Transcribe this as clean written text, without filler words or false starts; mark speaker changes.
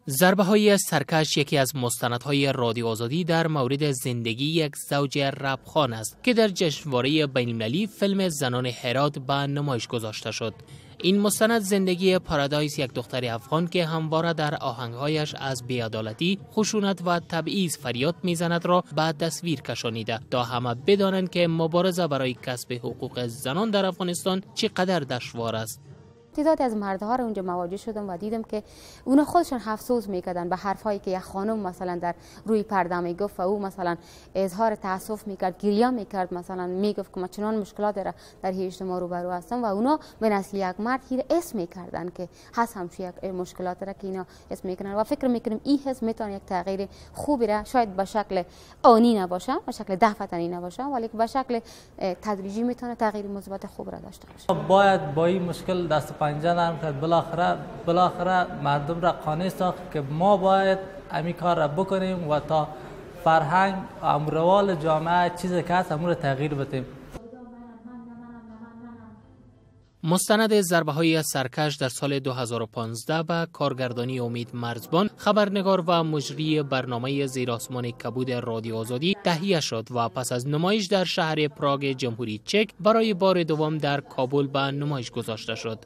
Speaker 1: ضربه های سرکش یکی از مستندهای رادیو آزادی در مورد زندگی یک زوج ربخان است که در جشنواره بین‌المللی فیلم زنان هرات به نمایش گذاشته شد. این مستند زندگی پارادایس، یک دختر افغان که همواره در آهنگهایش از بی‌عدالتی، خشونت و تبعیض فریاد میزند را به تصویر کشانیده تا همه بدانند که مبارزه برای کسب حقوق زنان در افغانستان چقدر دشوار است.
Speaker 2: تعدادی از مردها رو اونجا مواجه شدم و دیدم که اونا خودشون افسوس میکردن به حرفایی که یک خانم مثلا در روی پرده میگفت و او مثلا اظهار تاسف میکرد، گریه میکرد، مثلا میگفت که ما چنان مشکلات را در اجتماع روبرو هستم و اونا به نسل یک مرد هیر اسم میکردن که هست همچون یک مشکلات را که اینا اسم میکنن و فکر میکنیم این حس میتونه یک تغییر خوبی را شاید به شکل آنی نباشه، به شکل دفعتنی نباشه، ولی به شکل تدریجی میتونه تغییر مثبت خوب را داشته باشه.
Speaker 3: باید با این مشکل دست پنجه نرم کرد، بالاخره مردم را قانع ساخت که ما باید امی کار را بکنیم و تا فرهنگ روال جامعه چیزی که هست امور را تغییر بدیم.
Speaker 1: مستند ضربه های سرکش در سال 2015 به کارگردانی امید مرزبان، خبرنگار و مجری برنامه زیر آسمان کبود رادیو آزادی تهیه شد و پس از نمایش در شهر پراگ جمهوری چک برای بار دوم در کابل به نمایش گذاشته شد.